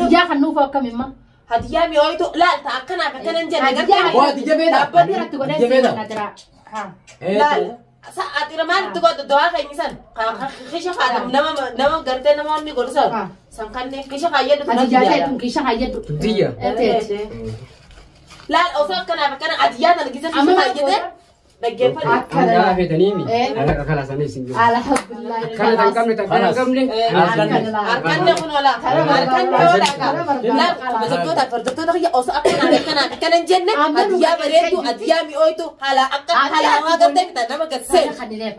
Hadiyyaa kan nuuf akkamimma? Hadiyyaa mi'ooytu laal ta'a akkanaaf akkana hin jenne gartee. Hadiyyaa Boo hadiyyaa beektaa? Dhaabbanni irratti godhee Hadiyyaa beektaa? si jira. Laal ati maal itti godhu dawaa keenya san kisha kaadhamu nama nama gartee nama onni godhu san san kanneen kisha kaayyadhu tun Hadiyyaa ta'e hadiyyaadha. tun kisha kaayyadhu. Tiyya. Laal osoo akkanaaf akkana hadiyyaa tana gisa kisha Amma maal kaayyate goota? dhaggeeffadhu. Akkana. Kan feetaniimi. Eh. Alaqa kala sana isin jiru. Alhamdulillah. Kana tan qabne tan kana qabne. Harkanne kun ola. Harkanne ola. Laal kabajamtoota hordoftoota kiyya osoo akkanaaf akkanaaf akkana hin jenne hadiyyaa bareeddu hadiyyaa mi'ooytu haala akka halaawaa gartee bitaa nama gadseen.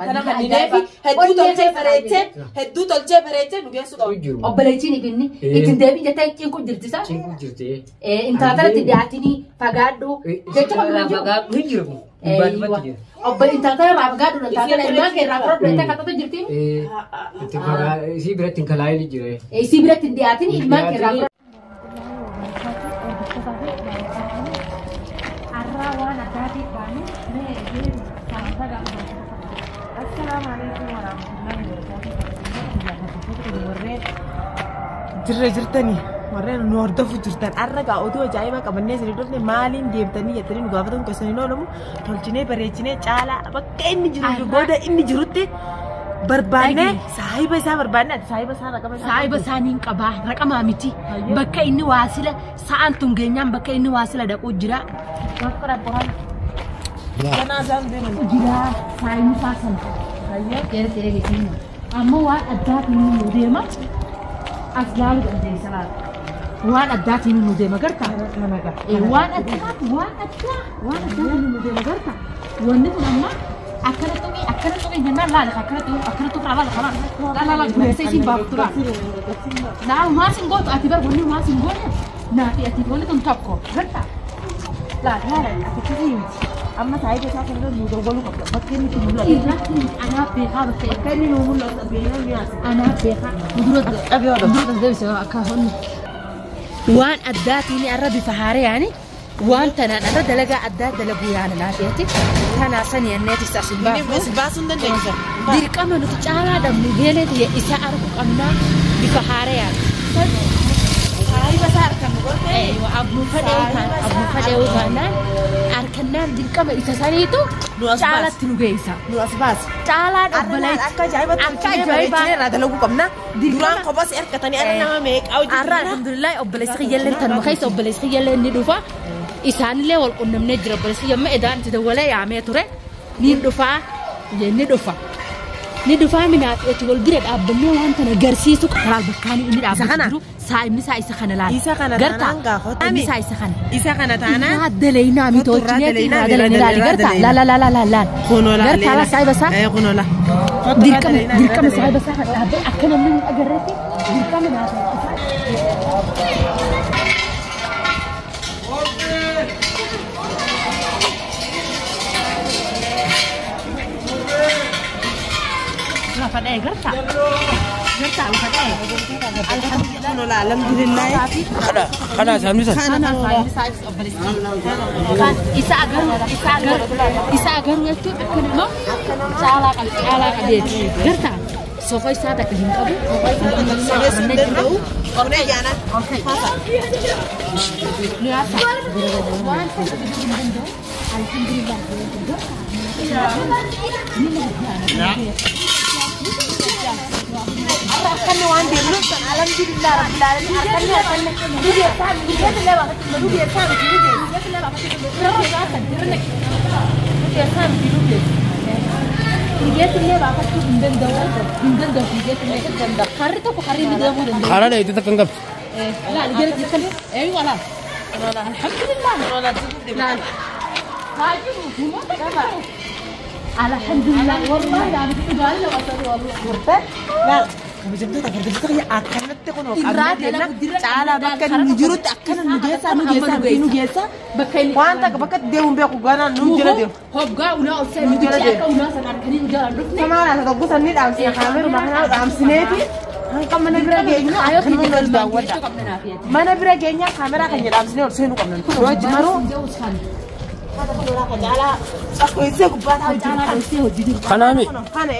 Kana kannineefi hedduu tolchee bareechee hedduu tolchee bareechee nu geessu qaba. Jiru. Obboleettiin ibinni ittiin deebiin jettee cinku jirti sa? Cinku jirti. Intala tanatti dhiyaatinii fagaadhu jecha qabdu jiru. Ni jiru kun. Gubbaa dubbatti jira. Obbo intala tana irraa fagaadhu intala tana ilmaan kee irraa fudhadhu jettee kattatu jirti. Itti fagaa isii biratti hin kalaa'in jira. Isii biratti hin dhiyaatin ilmaan kee irraa fudhadhu. Assalaamu alaikum warahmatullahi wabarakatuh. Warreen jirra jirtanii warreen nu hordofu jirtan har'a gaa oduu ajaa'ibaa qabannee isin dhufne maaliin deemtanii jettanii nu gaafatan keessan hin oolamu tolchinee bareechinee caalaa bakka inni jiru fi booda inni jirutti barbaannee saahiba isaa barbaannee ati saahiba isaa raqama isaa Saahiba isaanii hin qabaa raqamaa miti bakka inni waasila sa'aan tun geenyaan bakka inni waasila dhaquu jira. kanaa isaan deeman. Jira saayinii isaa sana. Jala jala Amma waan addaatiin nu deema as laaluu dandeessa laata. Waan addaatiin nu deema garta. Waan addaa waan addaa waan addaatiin nu deema garta. Wanni kun amma akkana tuqii akkana tuqii jennaan laala akkana tuqii akkana tuqii laala laala laala laala gureessa isiin baaftu laala. Laa maas hin gootu ati bar wanni maas hin goone naafi ati wanni kun tokko garta. Laala laala Ati akkasii miti. Amma saahiba isaa kanarra nu dawwaluu qabda bakka inni itti mul'atu. Irratti anaaf beekaa bakka Bakka inni nu mul'atu beekaa mi'aasa. anaaf beekaa Qabee oolu. Akka honni. Waan addaatiin arra bifa haarayaan waan tanaan arra dalagaa addaa dalaguu yaana naafeeti. Tanaa sani anneetis as hin baafnu. Baasuu hin dandeenya. Dirqama nuti caalaa dhabnu geeleeti isa argu qabnaa bifa haarayaan. Saahiba isaa harkaan nu gortee. Abuu fadhee taanaan harkannaan dirqama isa saniitu Nu as baasa. caalatti nu geessa. Nu as baasa. Caalaa Arra dhabbaleetti. akka ajaa'ibatti Akka tolchinee ajaa'ibaa. bareechinee irraa dalaguu qabna. Duraan kophas hirkatanii arra nama meeqaa hojii Arra alhamdulillah obboleessi kiyyallee tanuma keessa obboleessi kiyyallee ni dhufa. Isaanillee wal qunnamnee jira obboleessi kiyya amma edaan itti dawwalee yaamee ture. Ni dhufaa ni dhufa. Ni dhufaa minaaf itti wal bira dhaabbannee waan kana garsiisu karaa bakkaan inni dhaabbatu kana? jiru saa'imni isaa isa kana laala. Isa kana Gartaa? taanaan gaafatu. Inni isaa isa kana. Isa kana taanaan Irraa dalaynaa miti Kottu irraa hojjineeti dalaynaa, irraa dalaynaa laali irraa gartaa dalaynaa. laala laala laala laala. Kunoo laala. Gartaa laa saahiba isaa. Kunoo laa. Dirqama dirqama saahiba isaa kan dhaabbee akka namni hin agarreetti dirqama naaf. Lafa dha'e gartaa? Gartaa lafa dha'e. Kunoo laa alhamdulillah. Kana kana saamni sana. Isa agaru isa agaru isa agaru jechuun akka nama caalaa qabe caalaa qabeeti. Gartaa sofa isaa takka hin qabu. Sirreessuu hin danda'u. Qornee jaanaa. Waan sana fiduu hin danda'u. Alhamdulillah. Arra akkanni waan deemnuuf san alhamdulillah rabbil alamin harkanni harkanni dubeessaa dubeessaa baafatti dubeessaa miti dubeessaa dubeessaa miti dubeessaa. Fiigeetillee baafachuu hin danda'u. Hin danda'u fiigeetillee. Karri tokko karri inni deemuu danda'u. Karaa dheeyite takka hin qabdu. Laal jala jirtan. Eeyyuu laal. Alhamdulillah. Laal. Haajiru humna. Alhamdulillah. Wallahi laa bitu gaali lama sadi wallahi. Laal kabajamtoota hordoftoota kiyya akkanatti kunoo Irraa qabnee deemna. dalagu dirra Caalaa bakka inni jirutti akkana nu geessaa nu geessaa nu geessaa. Bakka inni Waan takka bakka itti deemuun beeku ganaan nu jala deemu. Hoggaa ulaa ol seenuu jala jechi deemu. akka ulaa sana harkanii nu jala dhufne. Samaana isa tokko sanni dhaamsine kaameruma kanaa dhaamsineeti hanqa mana bira geenyu akkanuma nu daawwadha. Mana bira geenya kaameraa keenya dhaamsinee ol seenuu qabna. Yoo achi maruu caalaa akkoo gubbaa taa'u jiru. Kanaami. Kana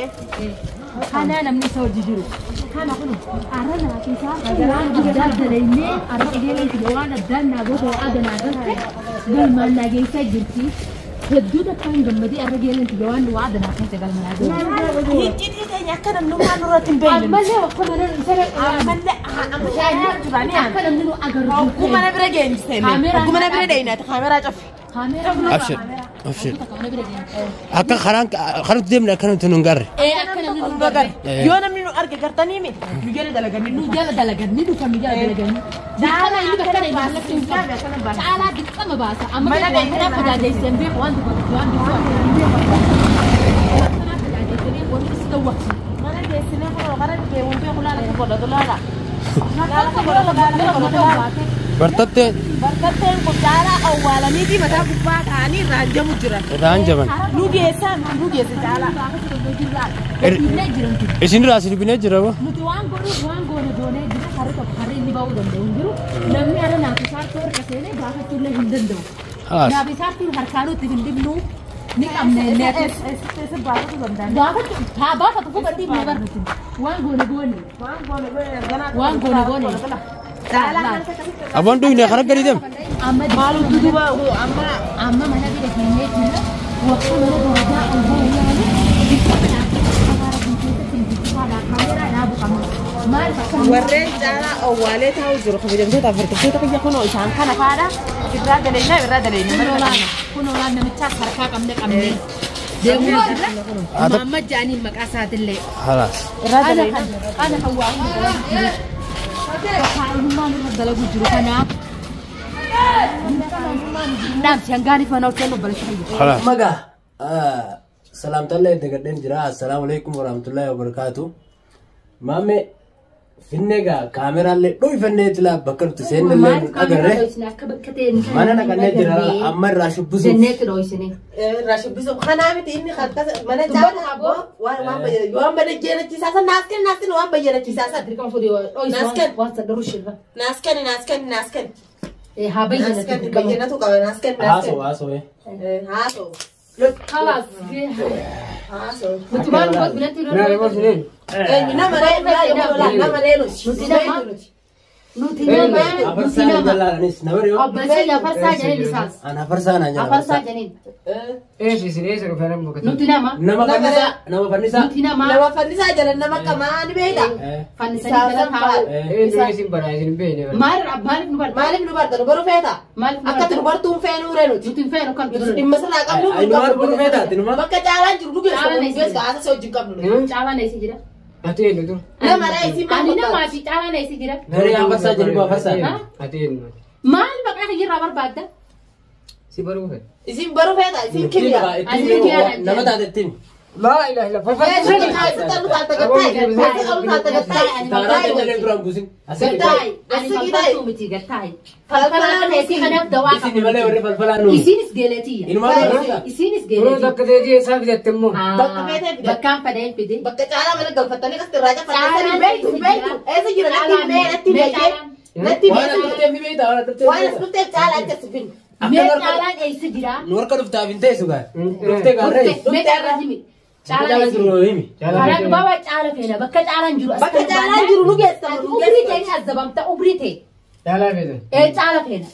Kana namni isa hojii jiru. Kana kun arra naa fi waan addaa dalaynee arra geellee waan addaa naa goota adda naa galte galmaan naa geessaa jirti. Hedduu takkaan gammadee arra geellee waan waa adda naa keessa galma naa geesse. Hiccitii keenya akka namnummaa nurratti hin beekne. Ammallee akka mana sana Ammallee amma shaayii jiraanii akka namni nu agarru. Hogguu mana bira geessine. Hogguu mana bira deeyinaati kaameraa cuffe. Abshir. Abshir. Akka karaan kanutti deemne akka nuti nun garre. Akka namni nu agarru. Yoo namni nu arge gartanii miti nu jala dalaganii Nu jala dalaganii dhufa nu jala dalaganii. Caalaa inni bakka kana maallaqni hin qabu. Caalaa dirqama baasa. Amma waan kanaaf tajaajilan beeku waan dubbatu waan dubbatu. Waan kanaaf tajaajilan wanti si dawwaqsu. Mana geessinee kunoo kara deemuun beeku laala godhatu laala. Bartattee Bartatteen kun caalaa awwaalaniiti mataa gubbaa ta'anii irraan jamu jiran. irraan jaban. Nu geessaa nu geesse caalaa. Isin irraa sirbinee jira moo? Nuti waan godhuuf waan goone goonee jira harri tokko harri inni ba'uu danda'u hin jiru. Namni har'a naaf isaartuu harka seenee gaafachuullee hin danda'u. Haas. Naaf isaartuu harkaanuu itti hin dhibnu ni qabne inni Eessa baafatu danda'an. gaafachuu haa baafatu fufa dhiibne bar nuti waan goone goone Waan goone goone ganaa. waan goone goone. Caalaa. Aboon dhuyne karaa gadi deem. Amma Maaltu duuba amma amma mana bira keenyee jira waqta mana darajaa ol ba'u yaani dirqama naaf karaa keessatti kaameraa dhaabu qabna. Maal fakkaata? Warreen caalaa awwaalee taa'u jiru kabajamtoota hordoftoota kiyya kunoo isaan kana faadha. Irraa dalaynaa irraa dalaynaa. Kun olaan namichaas harkaa qabne qabne. Deemuu jirra. Maamma jaaniin maqaa isaatillee. Halaas. Irraa dalaynaa. Ana kan waa hundi dalagu jiru. Kaa'imummaan irra dalagu jiru kanaaf. Dhaamsi hangaaniif mana hojjennu obboleessa fayyaa. Halaas. Maga salaamtallee dagadheen jira. Assalaamu alaikum warahmatullahi wabarakaatu. Maamme finne gaa kaameraallee dhoyfannee jira bakka nuti seennellee nu agarre Akka bakka ta'e mana naqannee jira amma irraa shubbisuuf. Jenneetti dhooysine. Irraa shubbisu. Kanaa miti inni mana caalaa waan waan bayyanachiisaa san naas kenni naas kenni waan bayyanachiisaa san. Dirqama fuudhee dhooyse waan saddaru shirra. Naas kenni naas kenni naas kenni. Haa Naas bayyanatu kenni dirqama. bayyanatu qaba naas kenni naas Haasoo kenni. haasoo. Haasoo. Kalaas. Haasoo. Nuti maal goot binatti Naa remoot sineen. Eenyu nama reenu nama reenu. Nuti nama. Nuti nama. Nuti Afarsaa nama. jallaanis nama riyoo. Obboleessa afarsaa jedheen isaas. An afarsaa naan jedha. Afarsaa jedheen. Eessi isin eessa dhufee nama boqotu. Nuti nama. Nama fannisaa nama fannisaa. Nuti nama. Nama fannisaa jalan nama qamaa ni beekta. Fannisanii jala taa'u. Eenyu isin baraa isin beekne. Maaliif nu barta? Maaliif nu barta nu baruu feeta? Maaliif nu Akka barta? nu bartuu hin feenuu ree nuti. Nuti hin feenu kan Nuti dhimma sanaa qabnu. Ay, nu baruu feeta, ati numa? Bakka caalaan jiru nu geessa. Caalaan Nu eessa geessa jira? haasa wajjin qabnu. nuti. Caalaan eessa jira? Ati eenyu dur? Nama ree isin maal Ani godhaa? namaa fi caalaan eessa jira? Garee afarsaa jedhu afarsaa. Ati eenyu? Maal maqaa kiyyarraa barbaadda? Si baruu fedha. Isin baruu feeta isin kiyya. Nama taate ittiin. Laa ilaaha illa Taaraa keenya duraan buusin. Gattaayi. Ani falfaltuu miti gattaayi. Falfalaa keessi kanaaf dawaa Isin malee warri falfalaa nuyi. Isinis geeleetiyya. Inumaa barreessa. Isinis Yeroo geeleetiyya. takka ta'ee eessaa fidatte immoo. Bakka feetee fide. Bakkaan fedheen fide. Bakka caalaa mana galfattanii kas irraa cafatanii beektu beektu eessa jira natti mee natti beekee natti Waan as beekee dhufteef ni beektaa waan as dhufteef. waan as dhufteef caalaa achi as finne. Mee caalaan eessa jira? Nu harka dhuftaaf hin teessu gaa. Dhuftee gaarree. Mee caalaan himi. Caalaan Caalaan eessa jiru jira? himi. Karaa dubaabaa caala feena bakka caalaan jiru. as Bakka kan caalaan baannaan jiru nu geessa Ati nu umrii geessa. ta'e azabamta umrii ta'e. Caalaa fedha. Ee caala feena.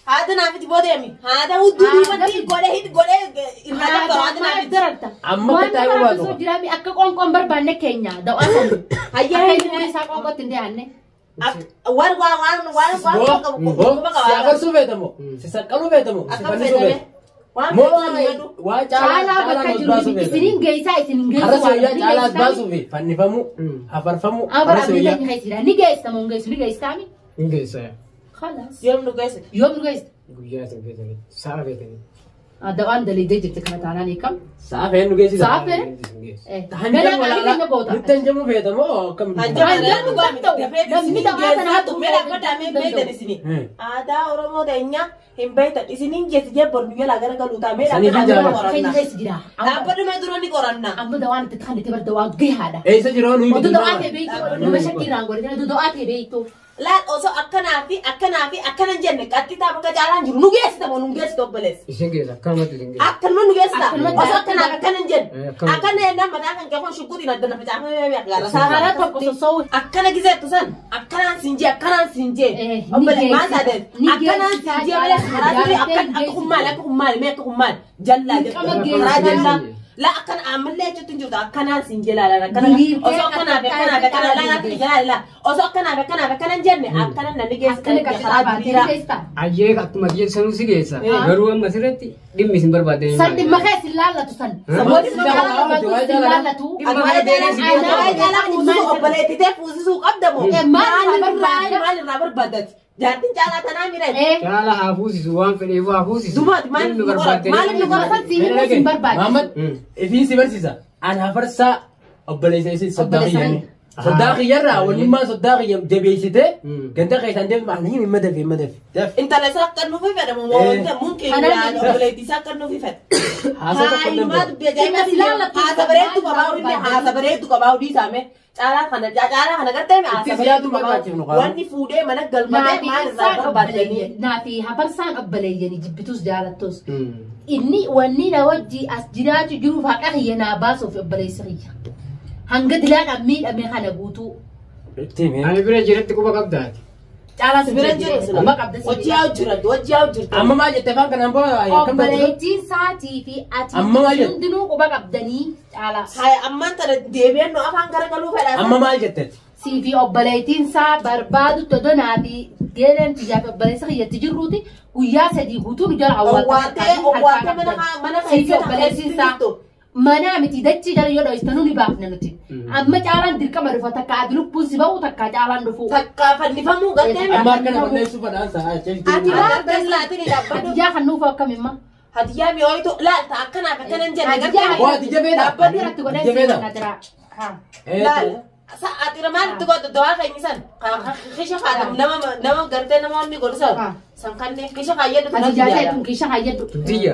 Haadha naafiti boodeemi. Haadha hudduu duubatti godhee hidhi godhee irraa dabbaru haadha naafiti. Dararta. Amma Waan akka taa'ee barbaachisu barbaadu. jiraami akka qoonqoon barbaanne keenya dawaa sana. Hayyaa Akka inni isaa qoonqootti hin dhiyaanne. Waan waan waan waan waan qabu quba Si qaba. afarsuu feetamoo? Si saqqaluu feetamoo? Si Akkam fannisuu feetame? feeta? Waan Moo feetame waa Caalaa caalaa bakka as jiru baasuu feeta? isiniin geessaa isiniin Har'a geessu soyyaa caalaa as baasuu fi fannifamuu, afarfamuu, Abara har'a soyyaa. abdiin keessa jira. Ni geessa moo hin geessu? Ni geessaami? Hin geessa. Khalas. Yoom nu geesse? Yoom nu geessa? Guyyaa isin feetanii. Sa'a feetanii. Dawaan dalaydee jirti kana taanaan hiikam. Sa'a fe'een nu geessisa. Sa'a fe'een? Isin geessa. Ganaa qaalii keenya goota. Nutti hanjamuu feetamoo akkam? Hanjamuu namni dawaa sana hattu beektan isini. Aadaa Oromoo teenyaa hin beektan isiniin geessi jee bor nu jalaa gara galuu taamee Saniif hin jaalladhu. Keenya keessa jira. Dhaabbadhu mee dura ni qoranna. Amma dawaan itti kan itti bar dawaa gahaadha. Eessa jiru nuyi Odu dawaa ta'e beektu nama shakkii irraan godhate odu dawaa ta'e beektu. Laal osoo akkanaa fi akkanaa fi akkana hin jenne qaxxitaa bakka caalaan jiru nu geessita moo nu geessita obboleessa. Isin geessa akkanumatti isin geessa. Akkanuma nu geessita osoo akkanaa fi akkana hin jenne. Akkanuma. Akkana jennaan mataa kan kee kun shukkutiin adda na facaafamee beekaa. Karaa tokko sossoo'u. Akkana gizeettu san akkanaan siin jee akkanaan siin jee Ni obboleessa maal geessita. taateen Ni akkanaan siin jee malee karaa durii akkan akka kun maali akka kun maali mee akka kun maali jallaa Dirqama jettu karaa geessisaa. jallaa la akkana ammallee jechuutti hin jirtu akkanaan siin jee laalaan akkana Diriirtee osoo akkanaa fi akkanaa fi akkanaa laalaa fi jalaa laa osoo akkanaa fi akkanaa fi akkana hin jenne akkana namni geessita Akkana qaxxitaa karaa baatee diriiraa. ni geessita. Ayyee akkuma geessanuu si geessa. Garuu amma asirratti dhimmi isin barbaaddan. San dhimma kee sin laallatu san. Saboonni Dhimma kee sin laallatu. Ati waa'ee caalaa fuusisuu obboleettii tee fuusisuu qabda moo Maal irraa maal irraa barbaadda? maal irraa barbaaddati jaartiin caalaa tanaa miidhagde. Caala haa fuusisu waan fedheef haa fuusisu. Dubaati maaliif nu qorata? Maaliif nu qorata? San si himuu sin barbaadu. Mahammad ifiin si barsiisa. An hafarsaa obboleessa isin soddaa kiyyanii. Soddaa kiyyarraa wannummaa soddaa kiyya jabeessitee ganda keessaan deemtu maal hima dafi hima dafi. Dafi. Intala isaa akka nuufi fedhamu wanta munkin yaada obboleettii isaa akka nuufi fedha. Haasoo tokko hin Haayimaa danda'u. dubbii ajaa'iba haasa bareeddu qabaa inni haasa bareeddu qabaa odii isaame caalaa kana caalaa kana gartee haasa Ittis bareeddu yaadu barbaachifnu qabaa qabu. wanni fuudhee mana galfatee Naafi maal irraa ibsaan barbaadanii. obboleeyyan. Naafi hafarsaan obboleeyyanii jibbitus jaalattus. Inni wanni na wajji as jiraatu jiruuf haqa kiyya naa baasuuf obboleessa kiyya. Hanga dilaadhaan miidhame kana guutuu. Itti himi. Ani bira jiratti quba qabdaati. Caalaa si Bira jiru sila. Quba qabda si Hojii haa jirtu hojii haa jirtu. Amma maal jette afaan kanaan booda akkam taatu? Obboleettiin saatii fi ati Amma maal jettu? hundinuu quba qabdanii caalaa. Haaya ammaan tana deebi'een nu afaan garagaluu fedha. Amma maal jettetti? Sii fi obboleettiin isaa barbaadu todonaa fi geeleen xiyyaa fi obboleessa kiyyatti jirruuti guyyaa sadii guutuu nu jala Owwaatee owwaatee mana mana Sii fi obboleettiin isaa mana miti dachii jala yoo dho'istanuu ni baafna nuti. Amma caalaan dirqama dhufa takka ati lubbuun si ba'u takka caalaan dhufu. Takka fannifamuu gartee Amma akkana balleessuu fadhaansa. Ati maal laatiin dhaabbatu. Hadiyyaa kan nuuf akkamimma? Hadiyyaa mi'ooytu laalta akkanaaf akkana hin jenne Hadiyyaa gartee. Waa ati jabeedha. Dhaabbanni irratti godhee si Jabeedha. jira. Laal sa'aatira maalitti godhu dawaa keenya san kisha kaadhamu nama nama gartee nama wanni godhu san san kanneen kisha kaayyadhu Hadiyyaa ta'e tun kisha kaayyadhu. Tiyya.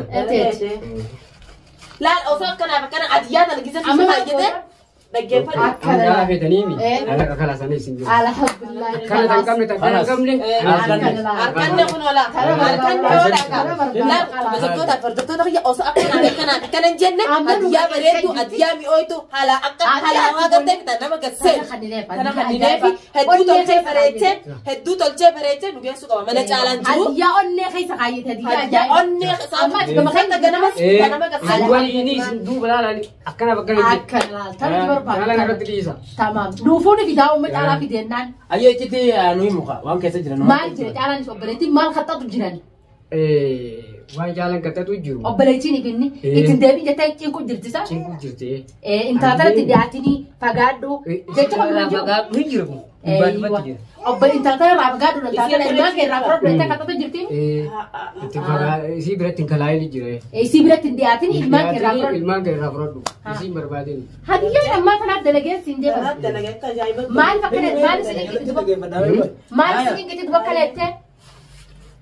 Laal osoo akkanaaf akkana hadiyyaa tana gisa kisha Amma maal kaayyate dhaggeeffadhu. Caalaa feetaniimi. Alaqa kalaa sana isin jiru. Alhamdulillah. Kana tan qabne tan kana qabne. Harkanne kun ola harkanne ola laal kabajamtoota hordoftoota kiyya osoo akkanaaf akkanaaf akkana hin jenne hadiyyaa bareeddu hadiyyaa mi'ooytu haala akka halaawaa gartee bitan nama gadseen kana kannineefi hedduu tolchee bareechee hedduu tolchee bareechee nu geessu qaba mana caalaan jiru. Hadiyyaa onnee keessa kaayyate hadiyyaa Hadiyyaa onnee Amma ati gama keessa ganamas ganama gadseen. Waliin isin duuba laalanii akkanaaf akkana hin jenne. Akkana laal tanuti barbaadu. Caalaan irratti dhiisa. Tamaam. Nuufuun fidaa uumma caalaa fidennaan. Ayyee iccitii nuyi muka waan keessa jiran. Maal jira caalaanis obboleettiin maal kaxxatu jiran? Waan caalaan qaxxatu jiru. Obboleettiin ifinni ittiin deebiin jettee cinqu jirti sa? Cinqu jirti. Intala tanatti dhiyaatinii fagaadhu. Jecha qabdu hin jiru. Fagaadhu hin jiru kun. Gubbaa dubbatti jira. Obbo intala tana irraa fagaadhu intala tana ilmaan kee irraa fudhadhu jettee kaxxatu jirti. Isii biratti hin kalaa'in jira. Isii biratti hin dhiyaatin ilmaan kee irraa fudhadhu. Ilmaan kee irraa fudhadhu. Isii hin barbaadin. Hadiyyaan ammaa kanaaf dalageen siin deemas. Maaliif akkana maaliif si cinqitu maaliif si cinqitu bakka leettee?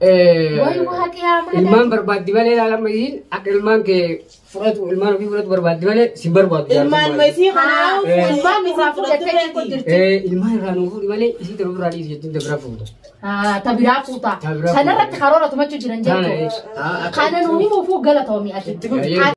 Wayi waa qiyaamaa. Ilmaan barbaaddi malee ilaalama isiin akka ilmaan kee fudhatu ilmaan ofii fudhatu barbaaddi malee sin barbaadu. Ilmaan maisii kanaa Ilmaan irraa fudhattee cinqu jirti. Ilmaan irraa nuu fuudhi malee isii tan ofirraa dhiisi jettiin ta biraa fuuta. Ta biraa fuuta. Ta biraa Kanarratti karoora tumachuu jiran Kana jechuudha. Kana nuu himuufuu galatoomii ati.